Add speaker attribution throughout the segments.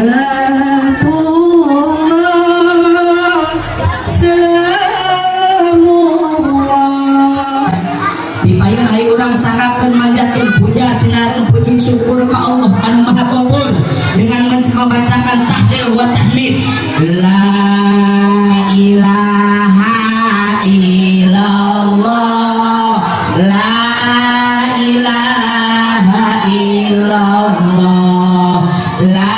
Speaker 1: Salatullah, salamullah.
Speaker 2: Dipayun ayo urang sanggakeun manjatkeun puja sinareng puji syukur ka Allah anu Maha Ghafur dengan membacakan tahlil wa tahmid. La ilaha illallah, la ilaha illallah, la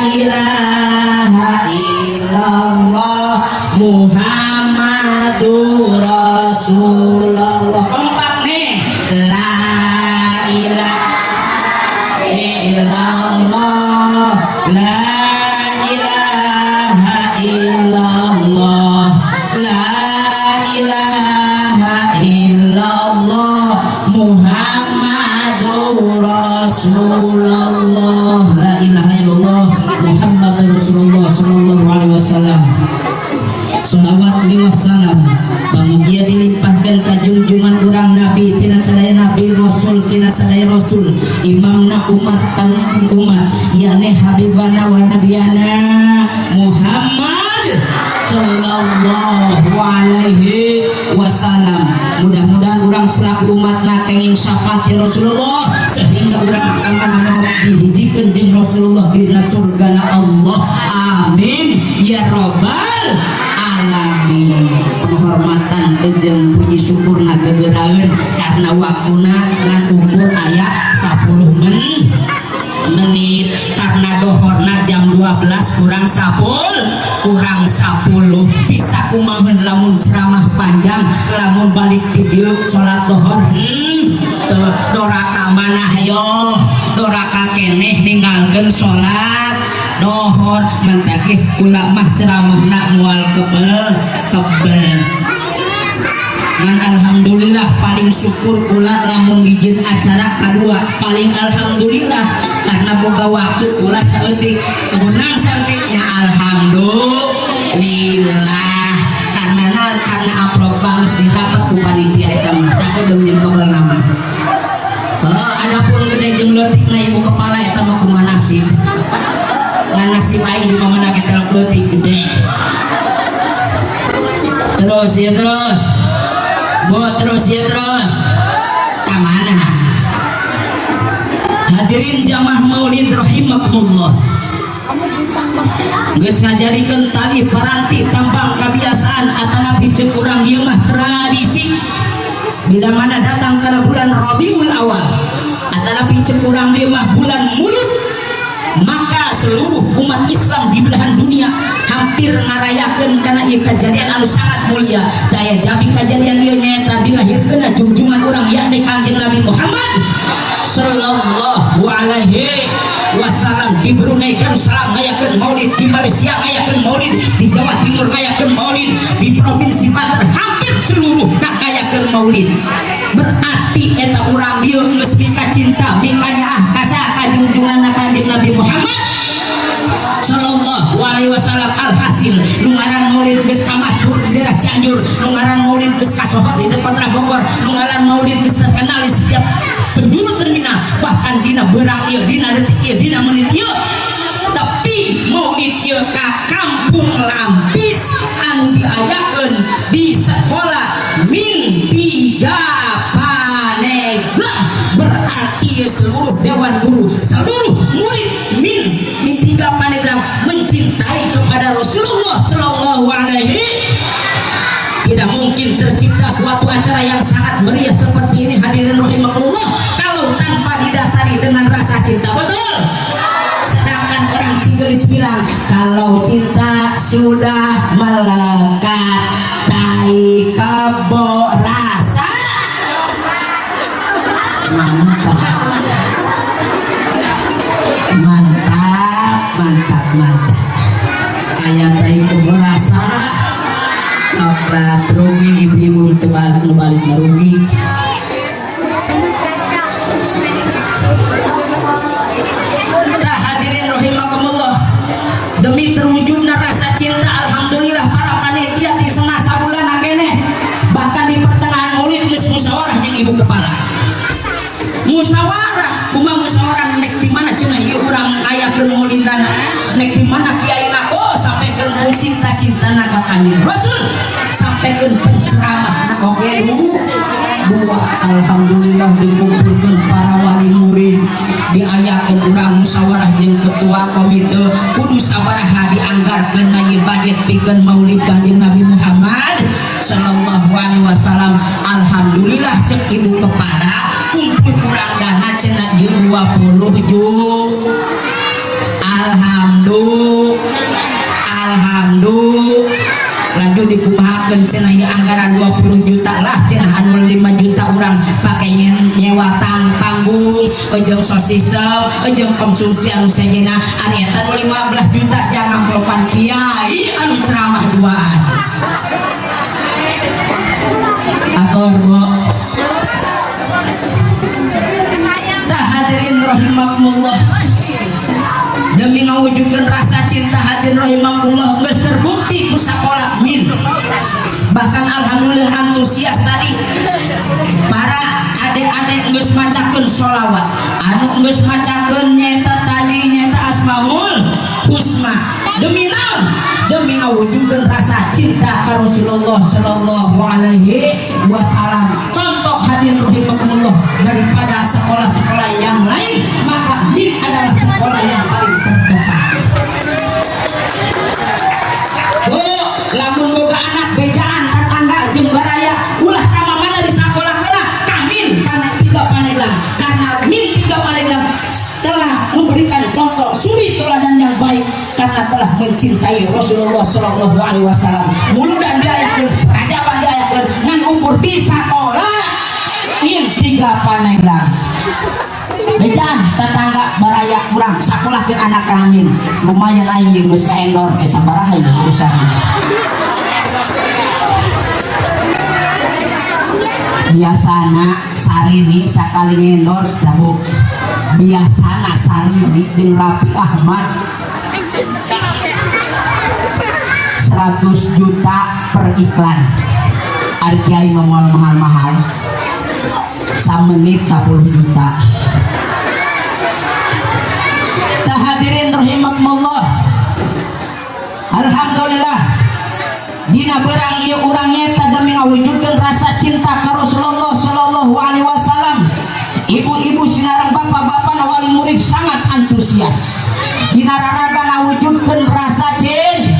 Speaker 2: ilaha illallah, Muhammadur Rasulullah. Kompak nih. La ilaha illallah, la ilaha illallah, la ilaha illallah, Muhammadur Rasulullah. La ilaha illallah, Muhammadur Rasulullah sallallahu alaihi wasallam. Salawat miwah salam pamugia dilimpahkan ka junjungan urang nabi tina sadaya nabi, rasul tina sadaya rasul, imamna umat pan umat, yakni habibana wa nabiyana Muhammad sallallahu alaihi wasallam. Mudah-mudahan urang selaku umatna kenging syafaat Rasulullah sehingga urang akan dihijikeun jeung Rasulullah dina surgana Allah. Amin ya robbal alamin. Penghormatan jeung puji syukurna gegeraeun karena waktuna ngan ukur aya 10 menit karena dohorna jam 12 kurang 10 kurang 10. Bisa kumaha lamun ceramah panjang, lamun balik di dieu salat dohor, teu doraka mana? Hayo doraka keneh ninggalkeun salat dohor. Mantakih kula mah ceramahna moal kebel kebel. Ngan alhamdulillah, paling syukur kula lamun ngijin acara kedua, paling alhamdulillah karena boga waktu kula saeutik, kemenang saeutiknya, alhamdulillah. Karena naon? Karena amplop geus didapat ku panitia, eta mah sakedeung jeung kebel nama. Oh, adapun gede jeung leutikna ibu kepala eta mah kumaha nasib. Ngan nasib aing di mana kita leutik gede. Terus ya, terus. Buat terus ya, terus. Kamana? Hadirin jamaah Maulid rahimakumullah. Geus ngajadikeun tali paranti tambang kebiasaan atanapi ceuk urang ieu mah tradisi, bila mana datang kana bulan Rabiul Awal atanapi ceuk urang ieu mah bulan Mulud, maka seluruh umat Islam di belahan dunia hampir ngarayakeun kana ieu kejadian anu sangat mulia. Daya jabi kejadian ieu nyaeta dilahirkeun junjungan urang, yakni Kangjeng Nabi Muhammad sallallahu alaihi wasallam. Di Brunei Darussalam ngayakeun maulid, di Malaysia ngayakeun maulid, di Jawa Timur ngayakeun maulid, di Provinsi Banten hampir seluruh nak ngayakeun maulid. Berarti eta urang dieu geus mika cinta, mika nyaah ka saha? Ka junjunganna Kanjeng Nabi Muhammad sallallahu alaihi wasallam. Alhasil nu ngaran maulid geus kamasyhur di daerah Cianjur, nu ngaran maulid geus kasohor di kota Bogor, nu ngaran maulid geus terkenal di setiap penjuru terminal, bahkan dina berang ieu, dina detik ieu, dina menit ieu. Tapi maulid ieu ka Kampung Lampis anu diayakeun di sekolah Min 3 Pandeglang, berarti seluruh dewan guru, seluruh murid Min Min 3 Pandeglang mencintai kepada Rasulullah Shallallahu alaihi. Tidak mungkin tercipta suatu acara yang sangat meriah seperti ini, hadirin rahimakumullah, kalau tanpa didasari dengan rasa cinta. Betul? Sedangkan orang Cigelis bilang, kalau cinta sudah melekat, tai kebo rasa mantap, mantap, mantap, mantap. Ayam tai kebo rasa coklat. Rugi ibu-ibu itu balik, nu balik rugi. Tah, hadirin rahimakumullah, demi terwujudnya rasa cinta, alhamdulillah para panitia di setengah sabulan keneh, bahkan di pertengahan maulid geus musyawarah jeung ibu kepala. Musyawarah kumaha? Musyawarah nek di mana cenah ieu urang ngayakeun maulidna. ngaranna nek di mana kiai na, oh, sampaikan ku cinta-cintana ka Kanjeng Rasul, sampaikan penceramah na oge dua. Alhamdulillah, dikumpulkan para wali murid, diayakeun urang musyawarah jeung ketua komite, kudu sabaraha dianggarkeun na ieu budget pikeun maulid Kanjeng Nabi Muhammad sallallahu alaihi wasallam. Alhamdulillah, cek ibu kepala, kumpul kurang dana cenah ieu 20 juta. Alhamdulillah, alhamdulillah. Lanjut dikumahakeun cenah ieu anggaran 20 juta lah cenah, anu 5 juta urang pake nyewa tang panggung jeung sound system jeung konsumsi anu sejenna. Ari eta nu 15 juta jangan ampelopan kiai anu ceramah duaan. Atur, Bu. Tah, hadirin rahimakumullah, demi mewujudkan rasa cinta, hadirin rahimakumullah, geus terbukti ku sakola min. Bahkan alhamdulillah antusias tadi para adik-adik geus macakeun sholawat, anu geus macakeun nyaeta tadi nyaeta Asmaul Husna. Demi naon? Demi ngawujudkeun rasa cinta ka Rasulullah sallallahu alaihi wasallam. Contoh, hadirin rahimakumullah, daripada sekolah-sekolah yang lain, maka MIN adalah sekolah yang paling terdepan. Bu, lamun boga anak bejaan tetangga jeung baraya, ulah ka mana di sekolah kena ka MIN Pane 3 Pandeglang, karena MIN 3 Pandeglang telah memberikan contoh suri teladan yang baik karena telah mencintai Rasulullah Shallallahu Alaihi Wasallam. Muludan diayakeun, rajaban diayakeun, ngan ukur di sekolah MIN 3 Pandeglang. Bejaan tetangga baraya kurang sakolahkeun anak kami, lumayan aing jeung geus ka-endorse ke sabaraha ieu urusan. Biasana Sarini sakali endorse bu, biasana Sarini jeung Raffi Ahmad 100 juta per iklan. Ari kiai mah moal mahal-mahal, samenit 10 juta. Tah, hadirin rahimakumullah, alhamdulillah dina berang ieu urang nyeta demi ngawujudkeun rasa cinta ka Rasulullah sallallahu alaihi wasallam. Ibu-ibu sinareng bapak-bapak wali murid sangat antusias dina raraga ngawujudkeun rasa cinta.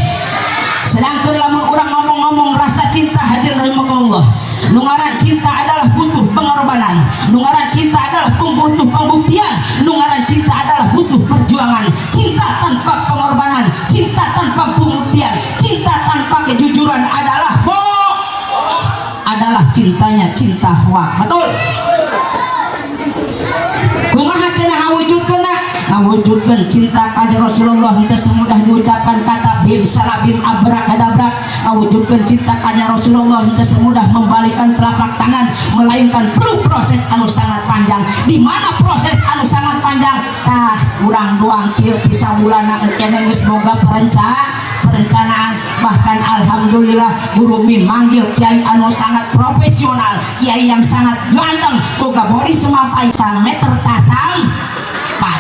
Speaker 2: Sedangkan lamun urang ngomong-ngomong rasa cinta, hadir rahimakumullah, nu ngaran cinta adalah butuh pengorbanan, nu ngaran cinta adalah butuh pembuktian, nu ngaran cinta adalah butuh perjuangan. Cinta tanpa pengorbanan, cinta tanpa pembuktian, cinta tanpa kejujuran adalah bohong, adalah cintanya cinta hoak. Betul? Kumaha cenah ngawujudkeunna? Ngawujudkeun cinta ka Rasulullah teu semudah diucapkan kata bim salabim abrakadabra. Ngawujudkeun cinta ka Rasulullah teu semudah membalikan telapak tangan, melainkan perlu proses anu sangat panjang. Di mana proses anu sangat panjang? Tah, urang doang kieu bisa mulana engkene geus boga perencanaan. Bahkan alhamdulillah guru min manggil kiai anu sangat profesional, kiai yang sangat ganteng, boga body semampai meter tasam pai,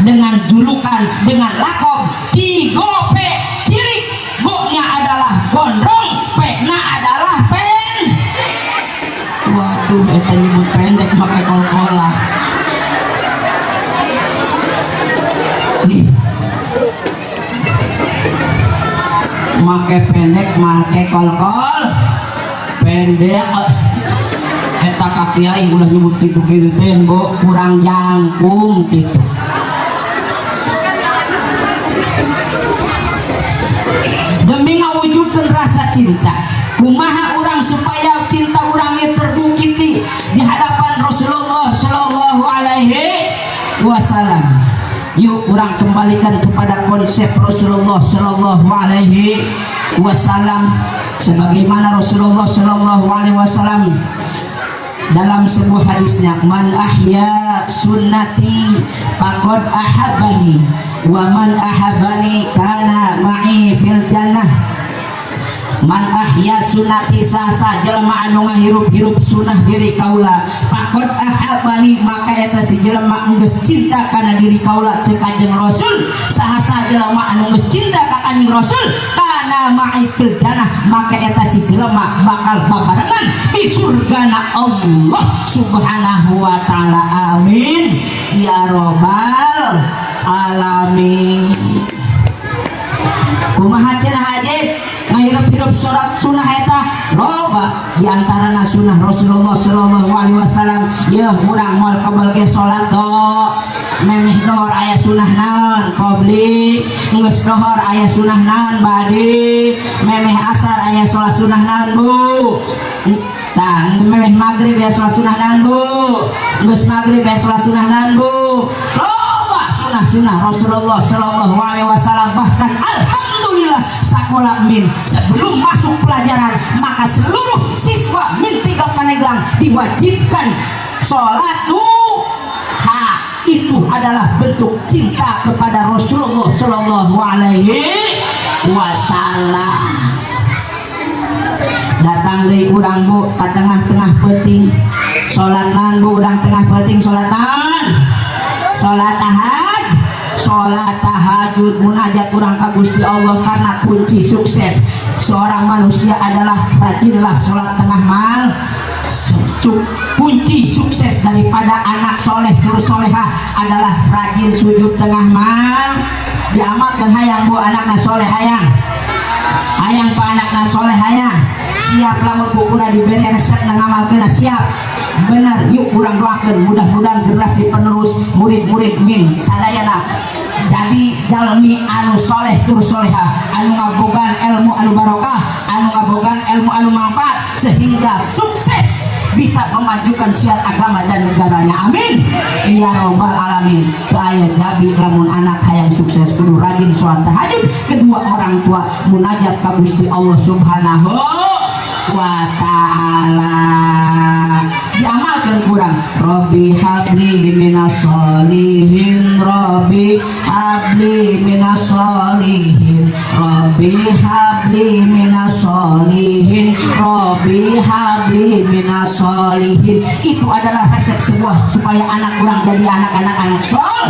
Speaker 2: dengan julukan, dengan lakob Ki Gope Cilik. Go-nya adalah gondrong, P-na adalah pen. Waduh, eta nyebut pendek make kol-kolah. Ih. Make pendek make kol-kol pendek, eta ka kiai ulah nyebut kitu-kitu teh, Bu, kurang jangkung kitu. Demi ngawujudkeun rasa cinta, kumaha urang supaya cinta urang ieu terbukti di hadapan Rasulullah Shallallahu Alaihi Wasallam? Yuk, urang kembalikan kepada konsep Rasulullah Shallallahu Alaihi Wasallam, sebagaimana Rasulullah Shallallahu Alaihi Wasallam dalam sebuah hadisnya, "Man ahya sunnati faqad ahabbani, wa man ahabbani kana ma'i fil jannah." Man ahya Ahya sunnati, saha jelema anu ngahirup-hirup sunah diri kaula, faqod ahabbani, maka eta si jelema geus cinta kana diri kaula, cek Kanjeng Rasul. Saha jelema anu geus cinta ka Kanjeng Rasul, kana ma'i fil jannah, maka eta si jelema bakal babarengan di surgana Allah Subhanahu wa Ta'ala. Amin ya robbal alamin. Kumaha cenah haji ngahirup-hirup sholat sunnah eta? Loba, di antarana sunnah Rasulullah sallallahu alaihi wasallam. Ya, urang moal kebel ge salat do. Memeh dohor aya sunnah naon? Qobli. Geus dohor aya sunnah naon? Badi. Memeh asar aya sholat sunnah naon, Bu? Nah, memeh maghrib ya sholat sunnah naon, Bu? Geus maghrib ya sholat sunnah naon, Bu? Loba sunnah-sunnah Rasulullah sallallahu alaihi wasallam. Bahkan alhamdulillah, sekolah MIN sebelum masuk pelajaran, maka seluruh siswa MIN 3 Pandeglang diwajibkan sholat duha. Itu adalah bentuk cinta kepada Rasulullah sallallahu alaihi wasallam. Datang deui urang, Bu, ka tengah-tengah peuting. Salat naon, Bu? Urang tengah peuting salat naon? Salat tahajud. Salat tahajud, munajat urang ka Gusti Allah, karena kunci sukses seorang manusia adalah rajinlah salat tengah mal. Kunci sukses daripada anak soleh tur soleha adalah rajin sujud tengah mal. Diamalkan. Hayang, Bu, anakna soleh? Hayang? Hayang, Pak, anakna soleh? Hayang? Siap lamun ku urang diberi resep ngamalkeun? Siap bener? Yuk, urang doakeun mudah-mudahan generasi penerus murid-murid MIN sadayana jadi jalmi anu soleh tur soleha, anu ngabogaan ilmu anu barokah, anu ngabogaan ilmu anu manfaat, sehingga sukses bisa memajukan syiar agama dan negaranya. Amin ya robbal alamin. Teu aya jabi lamun anak hayang sukses kudu rajin sholat tahajud, kedua orang tua munajat ka Gusti Allah Subhanahu wa Ta'ala. Diamalkan kurang. Robbi habli minas solihin, Robbi habli minas solihin, Robbi habli minas solihin, Robbi habli minas solihin. Itu adalah resep sebuah supaya anak kurang jadi anak-anak anak sol.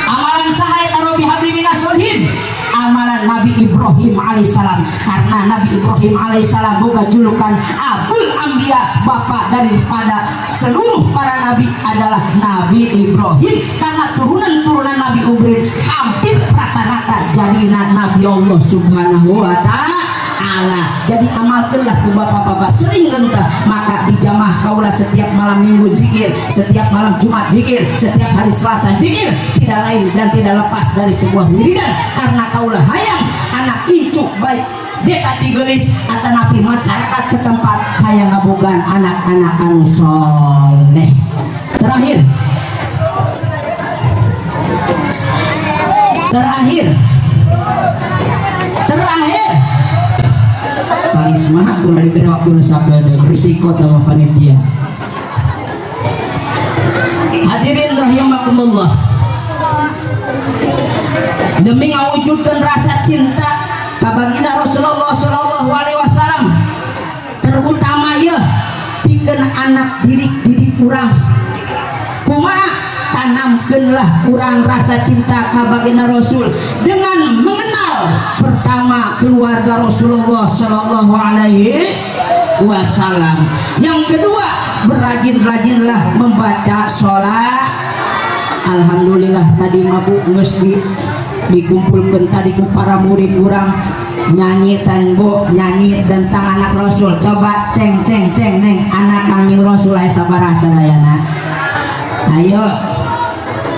Speaker 2: Amalan saha eta Robbi habli minas solihin? Amalan Nabi Ibrahim alaihissalam, karena Nabi Ibrahim alaihissalam boga julukan Abul Anbiya, bapak daripada seluruh para nabi adalah Nabi Ibrahim, karena turunan-turunan Nabi Ibrahim hampir rata-rata jadi Nabi Allah Subhanahu wa Ta'ala. Jadi amalkanlah ku bapak-bapak sering gentah. Maka di jamaah kaula setiap malam Minggu zikir, setiap malam Jumat zikir, setiap hari Selasa zikir, tidak lain dan tidak lepas dari sebuah wiridan, karena kaula hayang anak incu baik desa Cigelis atau napi masyarakat setempat hayang ngabogaan anak-anak anu soleh. Terakhir, terakhir, terakhir, salisma kurang diberi waktu sakedeung, risiko sama panitia. Hadirin rahimakumullah, demi mewujudkan rasa cinta ka baginda Rasulullah sallallahu alaihi wasallam, terutama ya pikeun anak didik-didik urang, kumaha? Tanamkeunlah urang rasa cinta ka baginda Rasul dengan mengenal pertama keluarga Rasulullah sallallahu alaihi wasallam. Yang kedua, berajin-rajinlah membaca sholat. Alhamdulillah, tadi mabuk geus dikumpulkan tadi ku para murid urang nyanyi tanbo, nyanyi tentang anak Rasul. Coba ceng ceng ceng, neng, anak Kanjeng Rasul aya sabaraha sadayana? Ayo,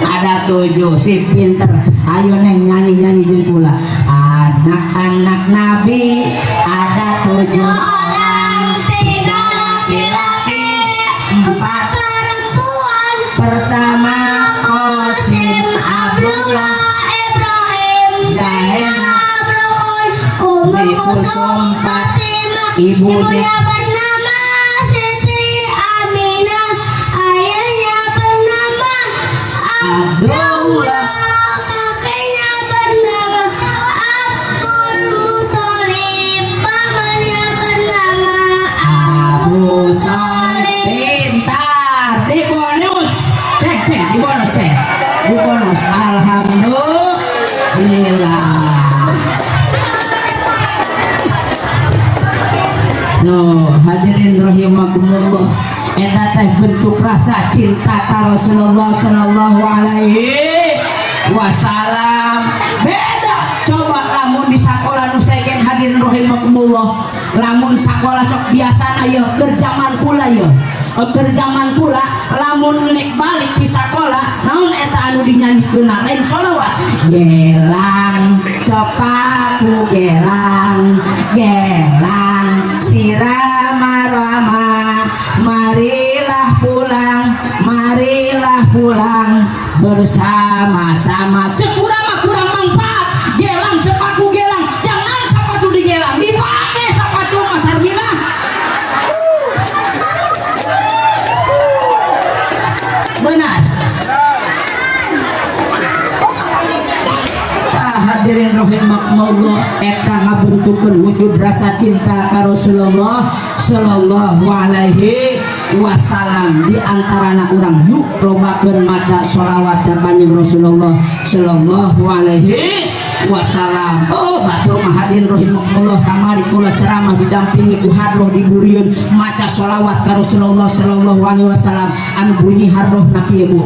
Speaker 2: ada tujuh. Si pinter. Ayo, neng, nyanyi nyanyi jeung kula. Anak-anak Nabi ada tujuh orang,
Speaker 1: Tiga laki-laki,
Speaker 2: empat
Speaker 1: perempuan.
Speaker 2: Pertama Qasim, Abdullah,
Speaker 1: Ibrahim,
Speaker 2: Zainab,
Speaker 1: Zainab, Ummu Kulsum, Fatimah.
Speaker 2: Ibunya
Speaker 1: Ibunya bernama Siti Aminah, ayahnya bernama
Speaker 2: Abdullah,
Speaker 1: kakeknya bernama Abdul Muthalib, pamannya
Speaker 2: Lila. No, hadirin rahimakumullah. Eta teh bentuk rasa cinta ka Rasulullah sallallahu alaihi wasallam. Beda coba lamun di sakola nu sejen, hadirin rahimakumullah. Lamun sakola sok biasana yeuh keur zaman kula yeuh. Keur zaman kula lamun nek balik di sakola, naon eta anu dinyanyikeunna? Lain sholawat. Gelang sepaku, gelang gelang sirama rama, marilah pulang, marilah pulang bersama-sama. Cek urang mah kurang manfaat gelang sepaku gelang. Jangan sepatu digelang, dipakai sepatu, Mas Armina. Benar. Tah, hadirin rahimakumullah, eta ngabentukeun wujud rasa cinta ka Rasulullah sallallahu alaihi wasallam. Di antarana urang yuk lobakeun maca sholawat ka Kanjeng Rasulullah sallallahu alaihi wasallam. Oh, batur mah, hadirin rahimakumullah, kamari kula ceramah didampingi ku hadroh di Burieun, maca sholawat ka Rasulullah sallallahu alaihi wasallam anu bunyi hadrohna kieu, Bu: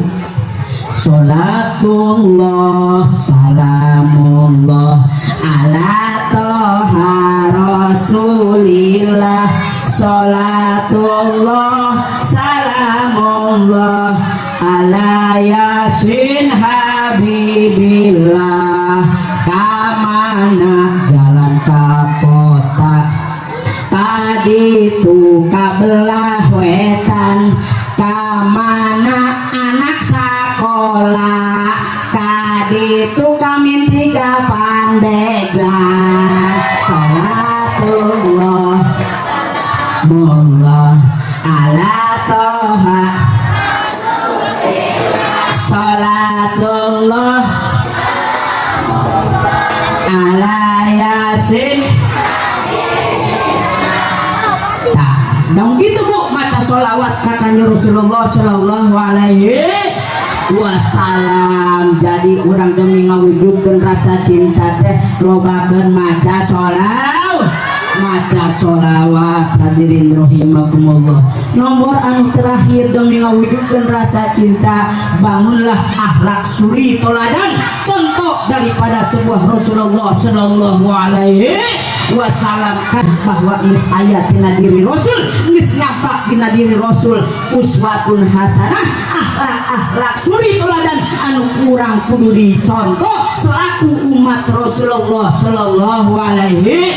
Speaker 2: Salatullah salamullah ala toha rasulillah, salatullah salamullah ala yasin habibillah. Kamana jalan ka kota, kaditu kabelah wetan, kamana anak sekolah, kaditu kami tiga Pandeglang. Salatullah mullah ala toha, salatullah ala yasin. Tah, dong gitu, Bu, maca sholawat ka Kanjeng Rasulullah sallallahu alaihi wasallam. Jadi urang demi ngawujudkeun rasa cinta teh lobakeun maca sholawat, maca sholawat, hadirin rahimakumullah. Nomor anu terakhir, demi ngawujudkeun rasa cinta, bangunlah akhlak suri toladan, contoh daripada sebuah Rasulullah sallallahu alaihi wasallam, kan bahwa geus aya tina diri Rasul, geus nyampak dina diri Rasul uswatun hasanah, akhlak-akhlak suri toladan anu kurang kudu dicontoh selaku umat Rasulullah sallallahu alaihi.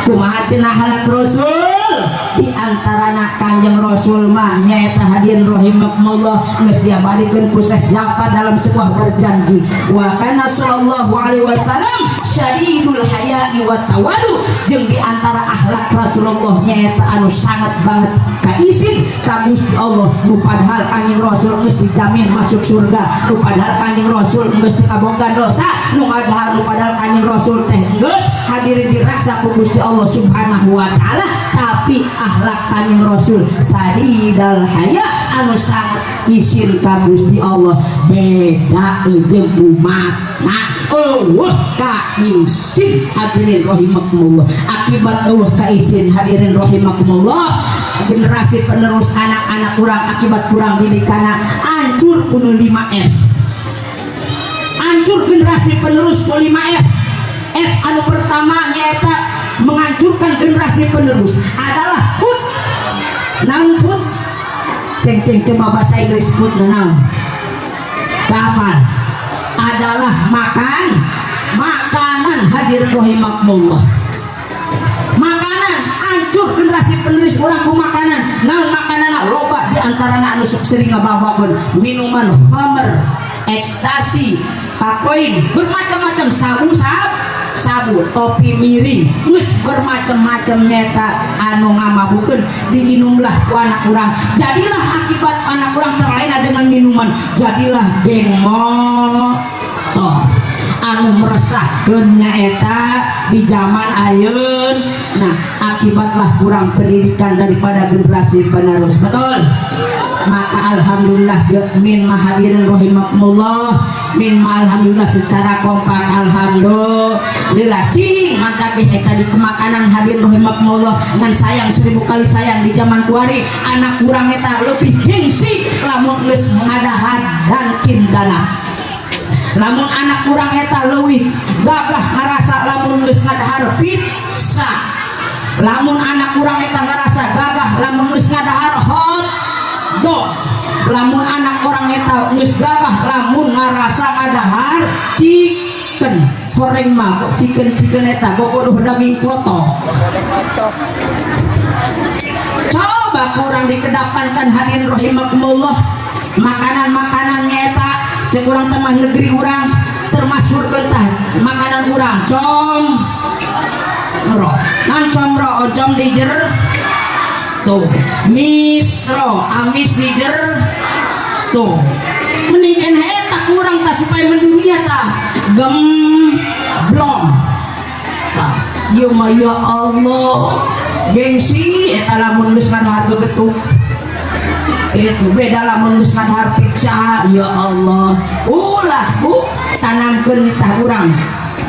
Speaker 2: Kumaha cenah akhlak Rasul? Di antarana Kanjeng Rasul mah nyaeta, hadirin rahimakumullah, geus diabarikeun ku Syekh Ja'far dalam sebuah berjanji, wa kana sallallahu alaihi wasallam syadidul haya'i wa tawadu. Jeung di antara akhlak Rasulullah nyaeta anu sangat banget kaisin ka Gusti Allah, nu padahal Kanjeng Rasul geus dijamin masuk surga, nu padahal Kanjeng Rasul geus teu kaboga dosa, nu padahal Kanjeng Rasul teh geus, hadirin, diraksa ku Gusti Allah Subhanahu wa taala, tapi akhlak Kanjeng Rasul sadidal haya, anu sangat isin ka Gusti Allah. Beda jeung umatna, euweuh kaisin, hadirin rahimakumullah. Akibat euweuh kaisin, hadirin rahimakumullah, generasi penerus anak-anak kurang akibat kurang didikana hancur kudu 5F. Hancur generasi penerus ku 5F. F anu pertama nyaeta menghancurkan generasi penerus adalah food. Naon food? Ceng ceng, coba bahasa Inggris food naon? Kapal adalah makan, makanan, hadirin rahimakumullah. Makanan, hancur generasi penerus urang ku makanan. Naon makanan? Loba di antara anu sok sering ngabawakeun minuman khamr, ekstasi, kokain, bermacam-macam, sabu sab sabu, topi miring, geus bermacam-macam nyata anu ngamabukeun, diinumlah ku anak urang. Jadilah akibat anak urang terlena dengan minuman, jadilah geng motor anu meresahkeun nyaeta di zaman ayeuna. Nah, akibatlah kurang pendidikan daripada generasi penerus. Betul. Maka alhamdulillah min mahadirin rahimakumullah, min ma alhamdulillah secara kompak, alhamdulillah. Cing mantap eta di kemakanan, hadirin rahimakumullah. Ngan sayang, seribu kali sayang, di zaman kuari anak kurang eta lebih gengsi lamun geus ngadahar Dunkin Donat, lamun anak kurang eta leuwih gagah ngarasa lamun geus ngadahar pizza, lamun anak kurang eta ngarasa gagah lamun geus ngadahar hot dog, lamun anak orang eta geus gagah lamun ngarasa ngadahar chicken. Horeng mah kok chicken chicken eta bogoh daging klotok. Coba kurang dikedepankan, hadirin rahimakumullah, makanan-makanannya eta. Cek urang teman negeri urang termasuk tah makanan urang comro nan comro oncom dijer tuh, misro amis dijer tuh. Mending enak eta kurang tah supaya mendunia tah gemblong tah. Ieu mah ya Allah, gengsi eta lamun geus ngadahar gegetuk itu beda lamun geus ngadahar pizza. Ya Allah, ulah bu, tanamkeun tah urang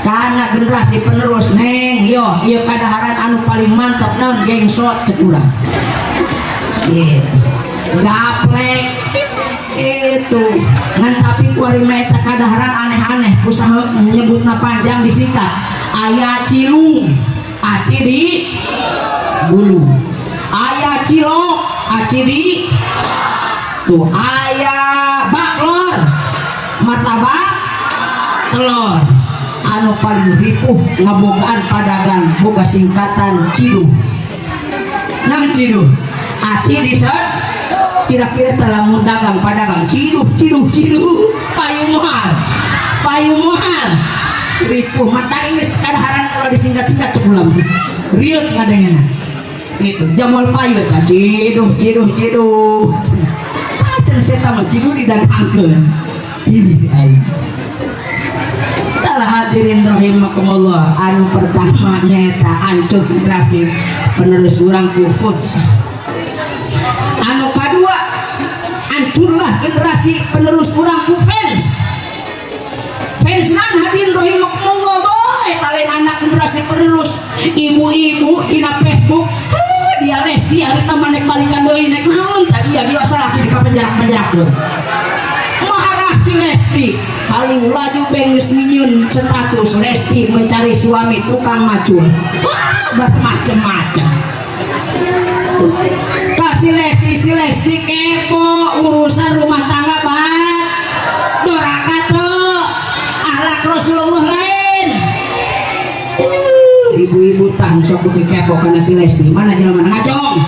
Speaker 2: karena generasi penerus. Neng yo, ieu kadaharan anu paling mantap naon? Gengsot cek urang gitu, gaplek itu. Ngan tapi kuari mah eta kadaharan aneh-aneh, usaha menyebutna panjang, disingkat. Aya cilung, aci di gulung. Aya cilok, aci di tuh. Aya baklor, martabak telur. Anu paling ripuh ngabogaan padagang boga singkatan ciduh. Nah, ciduh aci di set. Kira-kira lamun dagang padagang ciduh ciduh ciduh, payu moal? Payu moal? Ripuh mata geus kadaharan kalau disingkat-singkat cek ulam riut ngadengena itu jamol payu ta ciduh ciduh ciduh. Sajen saya mah ciduh didagangkeun. Ih, aing. Salah, hadirin rahimakumullah. Anu pertama nyata ancur generasi penerus urang ku foods. Anu kadua, ancurlah generasi penerus urang ku fans. Fans nan, hadirin rahimakumullah, boy kalian anak generasi penerus, ibu-ibu dina Facebook. "Huh, dia Lesti hari taman nek balikan deui, nek naon tadi ya dia salah di penjara-penjara." Marah si Lesti, paling laju bengis nyiun status Lesti mencari suami tukang macul. Wah, bermacam-macam kasih Lesti. Si Lesti kepo urusan rumah tangga, Pak. Doraka tuh akhlak Rasulullah lain. Ibu-ibu tah sok beuki kepo kana si Lesti. Mana jelema ngacong?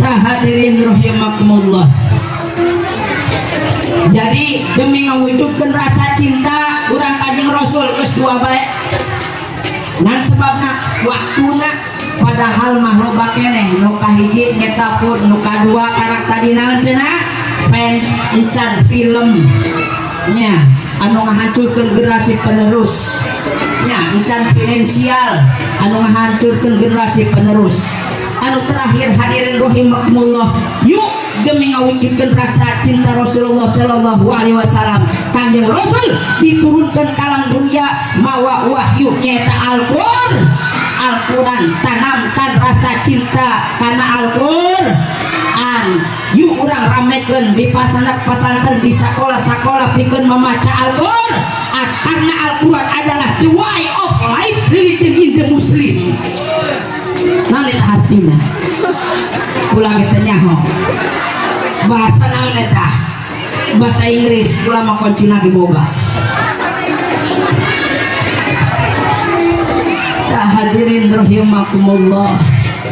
Speaker 2: Nah, hadirin rahimakumullah. Jadi demi mewujudkan rasa cinta urang Kanjeng Rasul geus dua bae. Nan sebabna waktuna padahal mah loba keneh. Nu kahiji nyeta food, nu kadua karak tadi naon cenah, fans. Encan film nya anu ngahancurkeun generasi penerus nya, encan finansial anu ngahancurkeun generasi penerus. Anu terakhir, hadirin rahimakumullah, yuk demi ngawujudkeun rasa cinta Rasulullah Shallallahu Alaihi Wasallam. Kanjeng Rasul diturunkan ke alam dunia mawa wahyu nyata Al-Qur'an. Al-Quran, tanamkan rasa cinta karena Al-Quran. Yuk urang ramekeun di pasanak pesantren, di sekolah-sekolah, pikeun membaca Al-Quran karena Al-Quran adalah the way of life religion in the Muslim. Naon eta artina? Ulah kita nyaho bahasa naon eta, bahasa Inggris. Kula mah kunci lagi boga. Tak, hadirin rahimakumullah,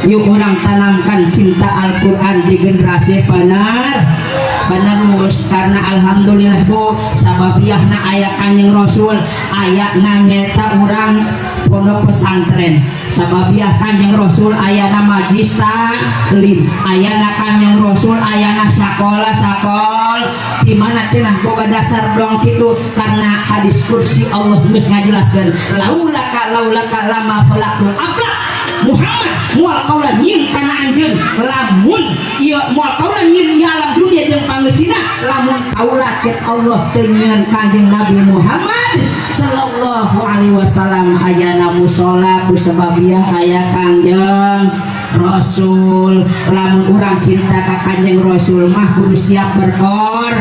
Speaker 2: yuk urang tanamkan cinta Al-Quran di generasi penerus karena alhamdulillah bu, sababiahna aya Kanjeng Rasul, aya nyeta urang pondok pesantren. Sababiah Kanjeng Rasul ayana majlis taklim, ayana Kanjeng Rasul ayana sakola sakol di mana cenah boga dasar dong kitu karena hadis kursi Allah geus ngajelaskeun laulaka laulaka lama khalaqtul aflak. Muhammad, moal kaula nyieun kana anjeun lamun ieu, moal kaula nyieun ieu alam dunia jeung pangeusina lamun kaula, cek Allah, teu nyieun Kanjeng Nabi Muhammad sallallahu alaihi wasallam. Ayana musola ku sebab aya Kanjeng Rasul. Lamun urang cinta ka Kanjeng Rasul mah kudu siap berkor,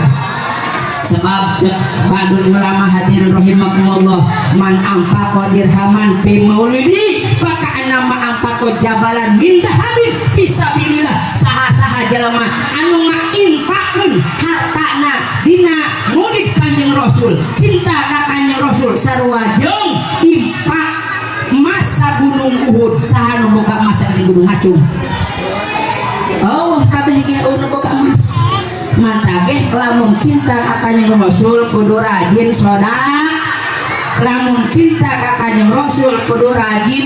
Speaker 2: sebab cek ba'dul ulama, hadirin rahimakumullah, man anfaqa dirhaman fi maulidi faka'annama anfaqa jabalan min dahabin fisabilillah. Saha-saha jelema anu ngainfakeun hartana dina maulid Kanjeng Rasul, cinta ka Kanjeng Rasul sarua jeung infak emas sagunung Uhud. Saha nu boga emas di Gunung Ngacung? Oh, kabeh ge nu boga emas. Mantap ge, lamun cinta ka Kanjeng Rasul kudu rajin sodak, lamun cinta ka Kanjeng Rasul kudu rajin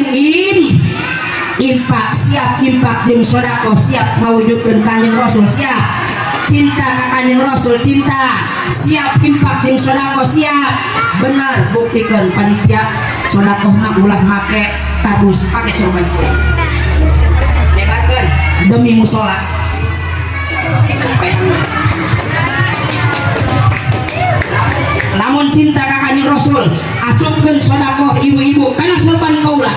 Speaker 2: infak, siap infak jeung sedekah, siap ngawujudkeun Kanjeng Rasul, siap cinta ka Kanjeng Rasul, cinta siap infak jeung sedekah, siap. Benar, buktikan panitia, sedekahna ulah make kardus, pake sorban, nyebarkeun demi musola. Supaya lamun cinta ka Kanjeng Rasul, asupkeun sedekah ibu-ibu kana sorban kaula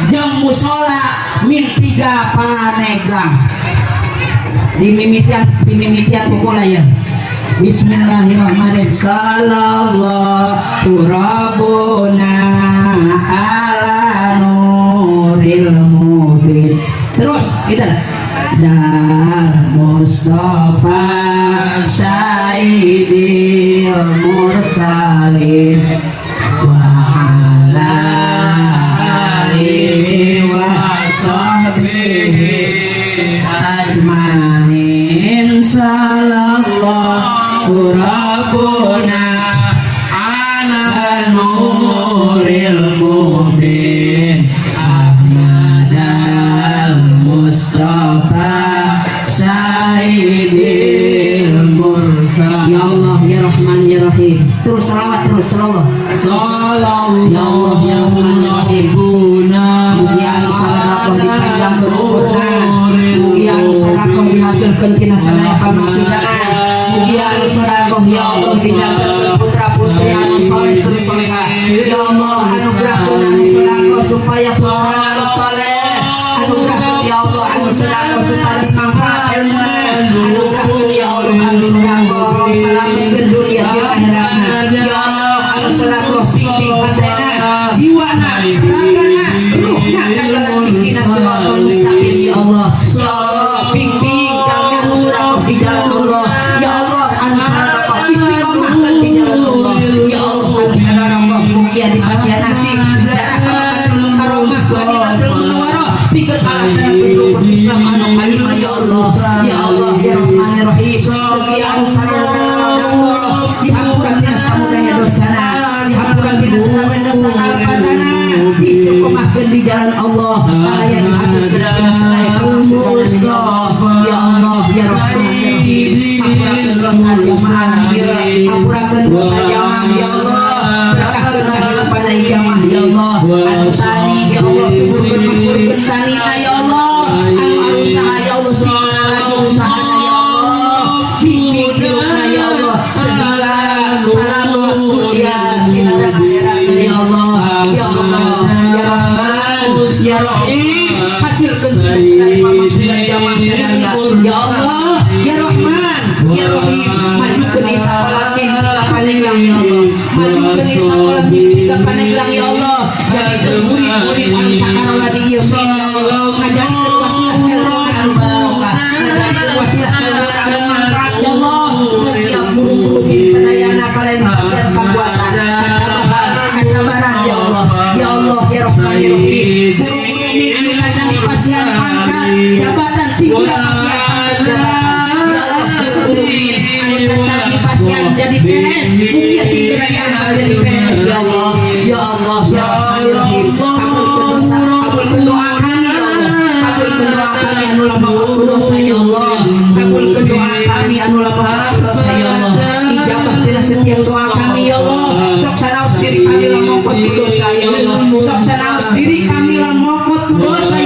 Speaker 2: jeung musola min 3 Paneglang. Dimimitian pukul ya. Bismillahirrahmanirrahim. Sallallahu rabbuna ala nuril mubin. Terus kita dal Mustafa sayyidil mursalin wa ala alihi wa sahbihi ajmain. Sallallahu rabbuna ala nuril mubin Ahmad al Mustafa sayyidil mursalin. Ya Allah, ya Rahman, ya Rahim. Terus salawat, terus salawat. Ya Allah, ya Rahman, ya Rahim. Mugia anu sadaqah dipanjangkeun umurna, mugia anu sadaqah dihasilkeun tina sadaya pamaksudana, mugia anu sadaqah, ya Allah, dijantenkeun putra putri anu soleh terus soleha. Ya Allah, anugerahkeun anu sadaqah supaya putra anu soleh. Anugerahkeun, ya Allah, anu sadaqah supaya manfaat ilmuna. Anugerahkeun, ya Allah, anu sadaqah salametkeun dunia jeung akhiratna. Ya Allah, anu sadaqah bimbing hatena, jiwana, ragana, ruhna ka jalan ihdinas siratal mustaqim. Ya Allah, ya Allah, bimbing kami anu sadaqah di jalan Allah. Ya Allah, anu sadaqah istiqomahkeun di jalan Allah. Ya Allah, anu sadaqah mugia dipasihan nasib jarak ka Makkatul Mukarramah, Madinatul Munawwarah, pikeun ngalaksanakeun rukun Islam anu kalima. Ya Allah, ya Allah, ya Rahman, ya Rahim. Mugia anu sadaqah dihampura tina samudaya dosana, dihampura tina samudaya dosa kalepatana, istiqomahkeun di jalan Allah, aya dihasilkeun tina sadaya pamaksudana. Ya Allah, ya Allah, ya Rahman, ya Rahim, hampurakeun dosa jamaah ieu, hampurakeun dosa jamaah. Ya Allah, berkahkeun kahirupan jamaah. Ya Allah, anu tani, ya Allah, suburkeun makmurkeun tanina. Ya Allah, anu arusaha, ya Allah, sing lagi usahana. Ya Allah, bimbing hirupna. Ya Allah, sehingga salamet dunia sinareng akhirat. Ya Allah, ya Allah, ya Rahman, ya Rahim, hasilkeun tina sadaya pamaksudna jamaah sadaya. Ya Allah, ya Rahman, ya Rahim, majukeun sakola min 3 Paneglang. Ya Allah, majukeun sakola min 3 Paneglang. Ya Allah, jadikeun murid-murid anu sakarola di ieu min, ya Allah, ngajadikeun wasilah ilmu anu barokah, ngajadikeun wasilah ilmu anu manfaat. Ya Allah, mugia guru-guru min sadayana kalian dipasihan kakuatan, katabahan, kasabaran. Ya Allah, ya Allah, ya Rahman, ya Rahim, guru-guru min anu kacan dipasihan pangkat jabatan, sing pasihan pangkat jabatan. Ya Allah, guru-guru min anu kacan dipasihan jadi PNS, mugia sing diangkat jadi PNS. Ya Allah, ya Allah, ya Rahman, ya Rahim, kabulkeun dosa, kabulkeun doa kami. Ya Allah, kabulkeun doa kami anu lamah dosa. Ya Allah, kabulkeun doa kami anu lamah dosa. Ya Allah, ijabah tina setiap doa kami. Ya Allah, sok sanaos diri kami lamokot ku dosa. Ya Allah, sok sanaos diri kami lamokot ku dosa.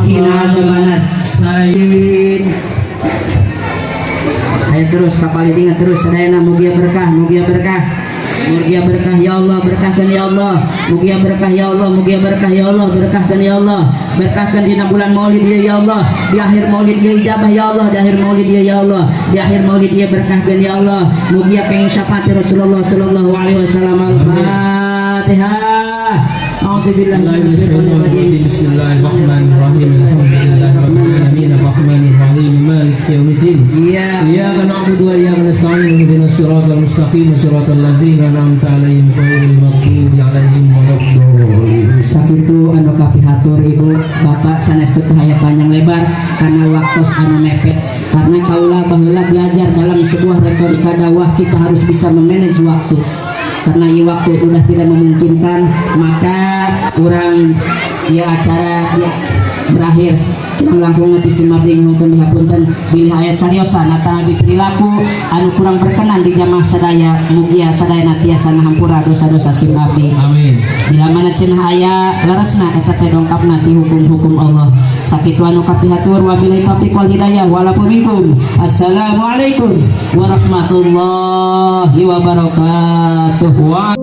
Speaker 2: Qina adzabannar.
Speaker 3: Sayin.
Speaker 2: Ayo terus kapal ingat terus sadayana, mugia berkah, mugia berkah. Mugia berkah ya Allah, berkahkan ya Allah. Mugia berkah ya Allah, mugia berkah ya Allah, berkahkan ya Allah. Berkahkan dina bulan Maulid ya, ya Allah. Di akhir Maulid ya ijabah ya Allah, di akhir Maulid ya, ya Allah. Di akhir Maulid ya berkahkan ya Allah. Mugia kenging syafaat Rasulullah sallallahu alaihi wasallam. Al-Fatihah. A'udzubillahi minasyaitonir rajim.
Speaker 3: Bismillahirrahmanirrahim. Alhamdulillahirabbil alamin arrahmanir rahim maliki yaumiddin.
Speaker 2: Iya.
Speaker 3: إياك نعبد وإياك نستعين اهدنا الصراط المستقيم صراط الذين أنعمت عليهم غير المغضوب عليهم ولا الضالين.
Speaker 2: Sakitu anu kapihatur, ibu bapak sanes teu aya panjang lebar karena waktu anu mepet, karena kaula baheula belajar dalam sebuah retorika dakwah, kita harus bisa memanage waktu. Karena ieu waktu udah tidak memungkinkan, maka kurang ya acara ya berakhir. Kirang langkung ti sim abdi nyuhunkeun dihapunten bilih aya cariosan atanapi perilaku anu kurang berkenan di jamaah sadaya. Mugia sadaya tiasa ngahampura dosa-dosa sim abdi.
Speaker 3: Amin.
Speaker 2: Bila mana cenah aya leresna, eta teh dongkapna ti hukum-hukum Allah. Sakitu anu kapihatur, wabillahi taufiq wal hidayah walafu minkum. Assalamualaikum warahmatullahi wabarakatuh.
Speaker 3: Wa